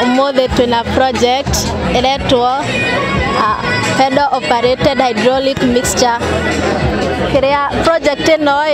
Umuthi twina project iretwo pedal operated hydraulic mixture. Kiria project ino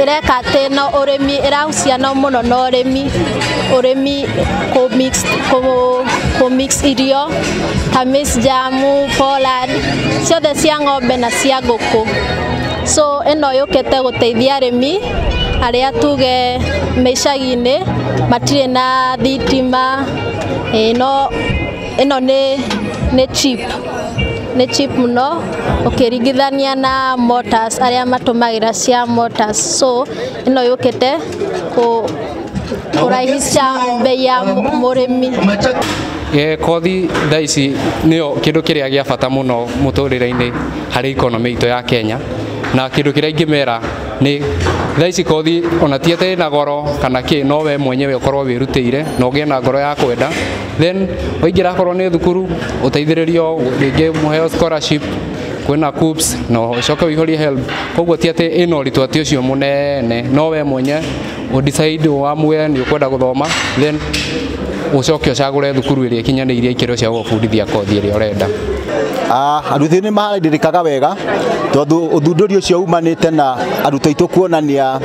ireka ati no urimi irahusiana muno na urimi ku mix irio ta maize jam, pollard ciothe cia ng'ombe na cia ngũkũ. So ino yukite guteithia arimi aria tuge me icagi-inĩ matirĩ na thitima. No ino ni cheap, ni cheap muno ukiringithania na motors aria matumagira cia motors. So ino yukite kurahisha bei ya murimi. Kothi thaa ici nĩyo kĩndũ kĩrĩa gĩa bata mũno mũtũrĩre-inĩ harĩ economy itũ ya Kenya, na kĩndũ kĩrĩa ingĩmera nĩ thaa ici kothi ona ti atĩ ĩna goro kana kĩ, no we mwenyewe ũkorwo wĩrutĩire na ũgĩe na ngoro ya kwenda, then waingĩra akorwo nĩ thukuru ũteithĩrĩrio rĩngĩ mũheo scholarship, kwĩna KUCCPS na ũcoke ũihũrie HELB. Koguo ti atĩ ĩna ũritũ atĩ ũcio mũnene, no we mwenye ũdecide ũamue nĩ ũkwenda gũthoma, then ucoke ucagure thukuru ĩrĩa ĩkinyanĩirie ikĩro cia gũbundithia kothi ĩrĩa ũrenda. Arutwo nĩ maharĩrĩkaga wega tondũ ũthundũri ũcio umanĩte na arutwo aitũ kuonania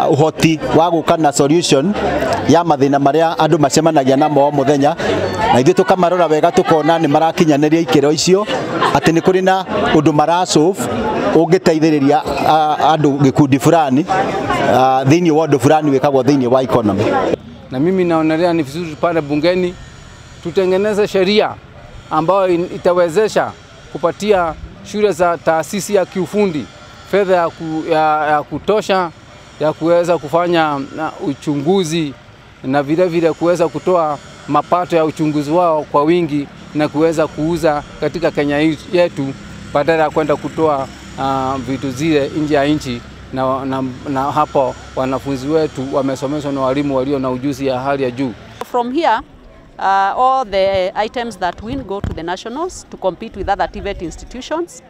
ũhoti wa gũka na solution ya mathĩna marĩa andũ macemanagia namo o mũthenya, na ithuĩ tũkamarora wega tũkona nĩ marakinyanĩria ikĩro icio, atĩ nĩ kũrĩ na ũndũ marasolve ũngĩteithĩrĩria andũ gĩkundi fulani thĩinĩ wa ũndũ fulani wĩkagwo thĩinĩ wa economy. Na mimi naonelea ni vizuri pale bungeni tutengeneze sheria ambayo itawezesha kupatia shule za taasisi ya kiufundi fedha ya kutosha ya kuweza kufanya uchunguzi na vile vile kuweza kutoa mapato ya uchunguzi wao kwa wingi na kuweza kuuza katika Kenya yetu badala ya kwenda kutoa vitu zile nje ya nchi. Na hapo wanafunzi wetu wamesomeshwa na walimu walio na ujuzi ya hali ya juu. From here, all the items that win go to the nationals to compete with other TVET institutions.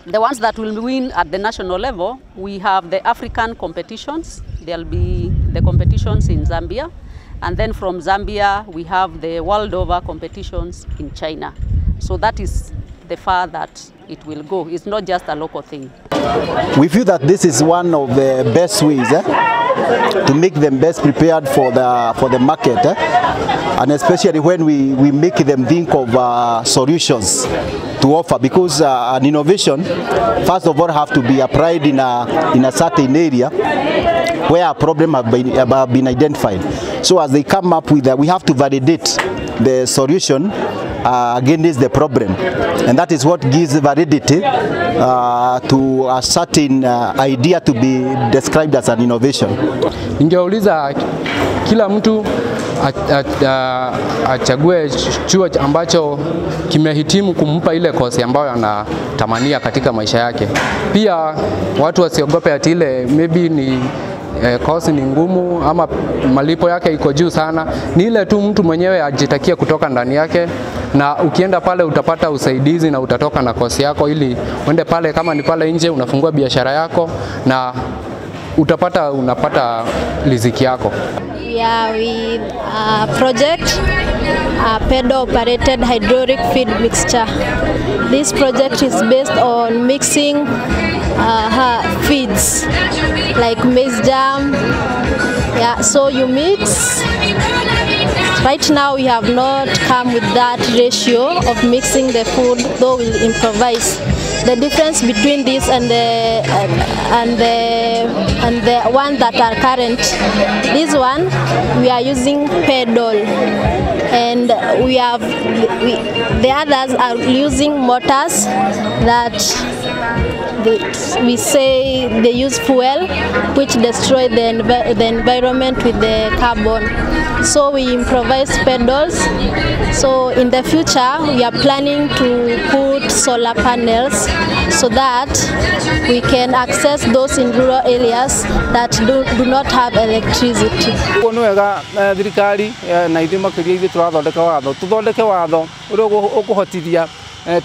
The ones that will win at the national level, we have the African competitions. There'll be the competitions in Zambia. And then from Zambia, we have the world over competitions in China. So that is the far that it will go. It's not just a local thing. We feel that this is one of the best ways to make them best prepared for the market, and especially when we make them think of solutions to offer, because an innovation first of all have to be applied in a certain area where a problem have been identified. So as they come up with that, we have to validate the solution against the problem, and that is what gives validity to a certain idea to be described as an innovation. Ningeuliza kila mtu achague chuo ambacho kimehitimu kumpa ile kosi ambayo anatamania katika maisha yake. Pia watu wasiogope ati ile maybe ni kosi ni ngumu ama malipo yake iko juu sana. Ni ile tu mtu mwenyewe ajitakia kutoka ndani yake, na ukienda pale utapata usaidizi na utatoka na kosi yako, ili uende pale kama ni pale nje unafungua biashara yako na unapata riziki yako. We are with a project, a pedal operated hydraulic feed mixture. This project is based on mixing feeds like maize jam. Yeah, so you mix. Right now we have not come with that ratio of mixing the food, though we'll improvise. The difference between this and the one that are current, this one we are using pedal, and the others are using motors that we say they use fuel, which destroy the environment with the carbon. So we improvise pedals. So in the future, we are planning to put solar panels so that we can access those in rural areas that do not have electricity. Nĩ wega thirikari na ithuĩ makĩria ithuĩ tũrathondeka watho, tũthondeke watho ũrĩa ũkũhotithia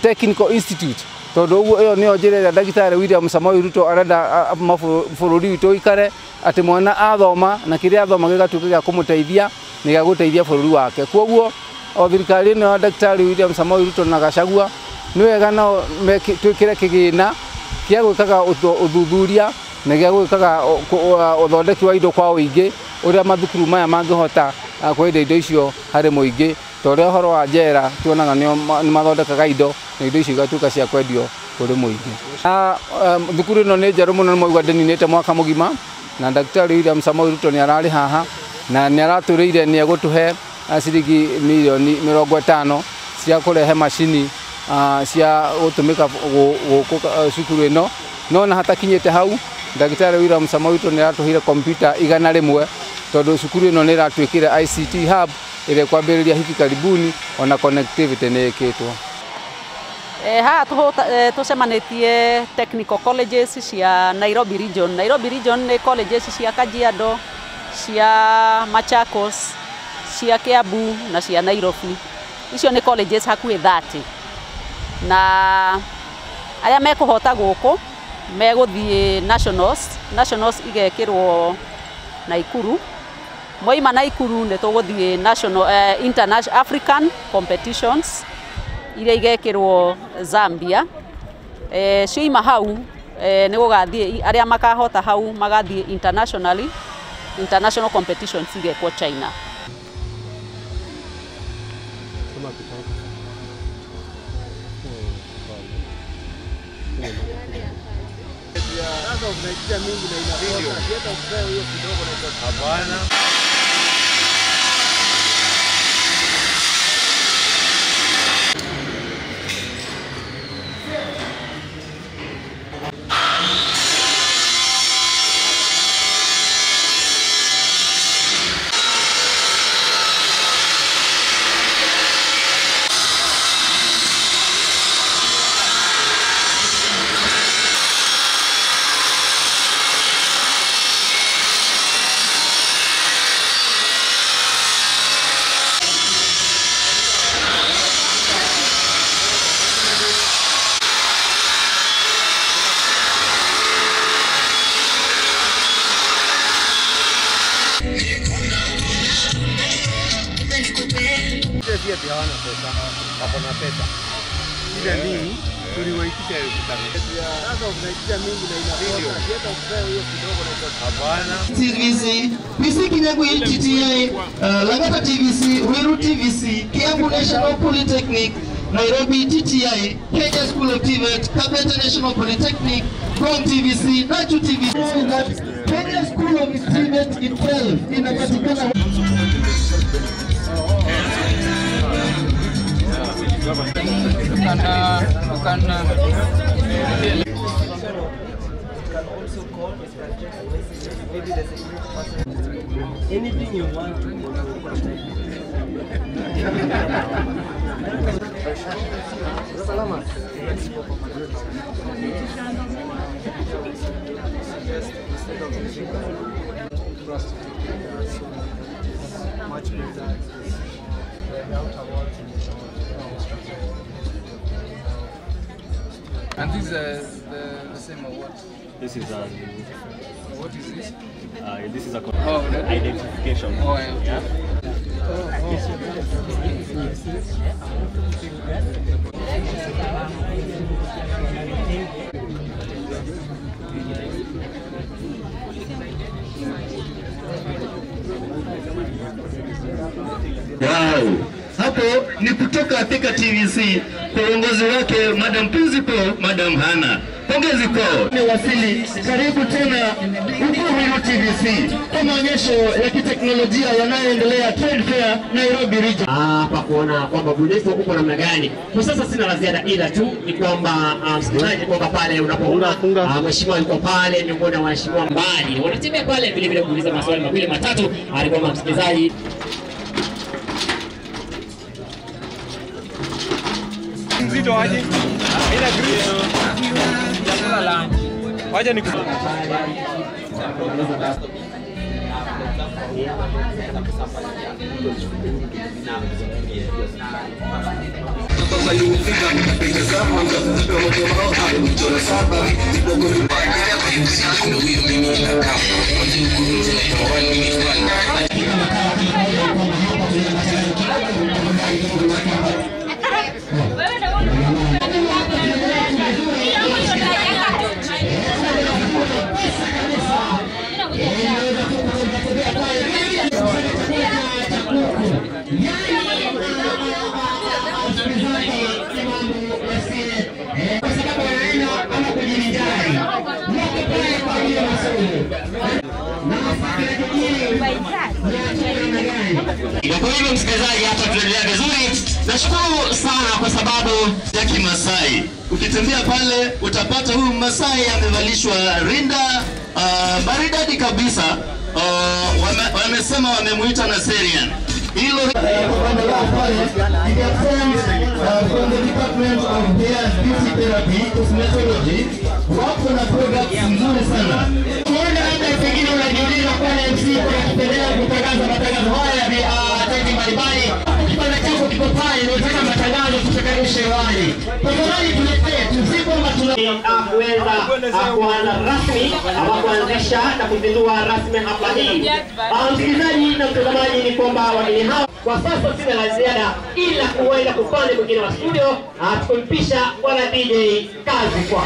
technical institute Tondu uguo iyo niyo njira ĩrĩa Ndagĩtarĩ William Samoei Ruto arenda bũrũri witũ ũikare, atĩ mwana athoma na kĩrĩa athoma gĩgatuĩka gĩa kũmũteithia na gĩa gũteithia bũrũri wake. Kwoguo o thirikari ĩno ya Ndagĩtarĩ William Samoei Ruto na Gachagua nĩ wega nao twĩkĩre kĩgĩna kĩa gwĩkaga ũthuthuria na gĩa gwĩkaga ũthondeki wa indo kwa ũingĩ, ũrĩa mathukuru maya mangĩhota kwendia indo icio harĩ mũingĩ. Ta ũrĩa ũhoro wa njera tuonaga nĩ mathondekaga indo na indo icio igatuĩka cia kwendio kũrĩ mũingĩ. Thukuru ĩno nĩ njerũ mũno, nĩ mwaigua ndĩninĩte mwaka mũgima, na Ndagĩtarĩ William Samoei Ruto nĩ ararĩ haha na nĩ aratwĩrĩire nĩ egũtũhe ciringi mirioni 50 cia kũrehe macini cia gũtũmĩka gũkũ cukuru ĩno. No na hatakinyĩte hau, Ndagĩtarĩ William Samoei Ruto nĩ aratũheire kompyuta 100 tondũ cukuru ĩno nĩ ĩratuĩkire ICT hub ĩrĩa ĩkwambĩrĩria hivi karibuni, ona connectivity nĩ ĩkĩtwo. Haha tũcemanĩtie technical colleges cia Nairobi region. Nairobi region nĩ colleges cia Kajiado, cia Machakos, cia Kiambu na cia Nairobi. Icio nĩ colleges hakuhĩ 30. Na arĩa mekũhota gũkũ megũthiĩ nationals, nationals igekĩrwo Naikuru. Mwaima Naikuru nĩ tũgũthiĩ national, international African competitions iria igekĩrwo Zambia. Cioima hau nĩ gũgathiĩ arĩa makahota hau magathiĩ internationally, international competitions igekwo China. TVC, PC Kinyagui TTI, Langata TVC, Ruiru TVC, Kiambu National Polytechnic, Nairobi TTI, Kenya School of TVET, Kabete National Polytechnic, Gong TVC, Nachu TVC. Kenya School of TVET itself inapatikana. Anything you want to much better. And this is the same award. This is a. What is this? This is a identification. Oh, yeah. Yeah. Wow. Hapo ni kutoka Thika TVC kwa uongozi wake Madam Principal, Madam Hana. Pongezi kwao. Nimewasili karibu tena huku Ruiru TVC kwa maonyesho ya kiteknolojia yanayoendelea Trade Fair Nairobi Region. Hapa kuona kwamba ubunifu uko namna gani. Kwa sasa sina la ziada ila tu ni kwamba msikilizaji, kwamba pale unapoona mheshimiwa yuko pale miongoni mwa waheshimiwa mbali wanatembea pale vile vile kuuliza maswali mawili matatu, alikuwa msikilizaji. Mzito aje? Haina grip. Chakula lunch. Wacha ni Kwa hivyo msikilizaji, hapa tunaendelea vizuri. Nashukuru sana kwa sababu ya Kimasai. Ukitembea pale utapata huyu Masai amevalishwa rinda maridadi kabisa. Wamesema wamemuita Naserian. Hilo from the Department of Hair and Beauty Therapy, Cosmetology, wako na products nzuri sana. Kuona labda pengine unajiuliza kwa MC kuna kipendea kutangaza matangazo haya ya tendi mbalimbali. Kibanda chako kiko pale, unataka matangazo tupeperushe hewani. Tafadhali tuletee, si kwamba tunaweza kuanza rasmi ama kuanzisha na kuzindua rasmi hafla hii. Msikilizaji na mtazamaji, ni kwamba wageni hawa kwa sasa sina la ziada ila kuenda upande mwingine wa studio tukumpisha bwana DJ kazi kwa.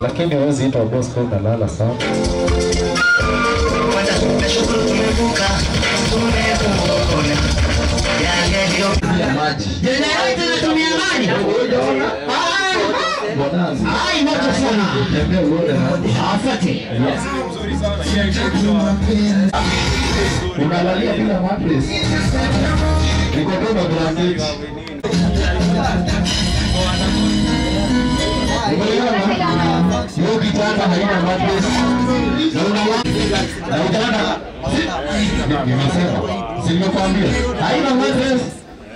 Lakini huwezi itwa boss kwa unalala sana. Generator inatumia maji. Ai, moto sana. Asante. Unalalia bila mattress. Niko kama blanketi. Hiyo kitanda haina mattress. Na utaona nimesema, si nimekuambia haina mattress.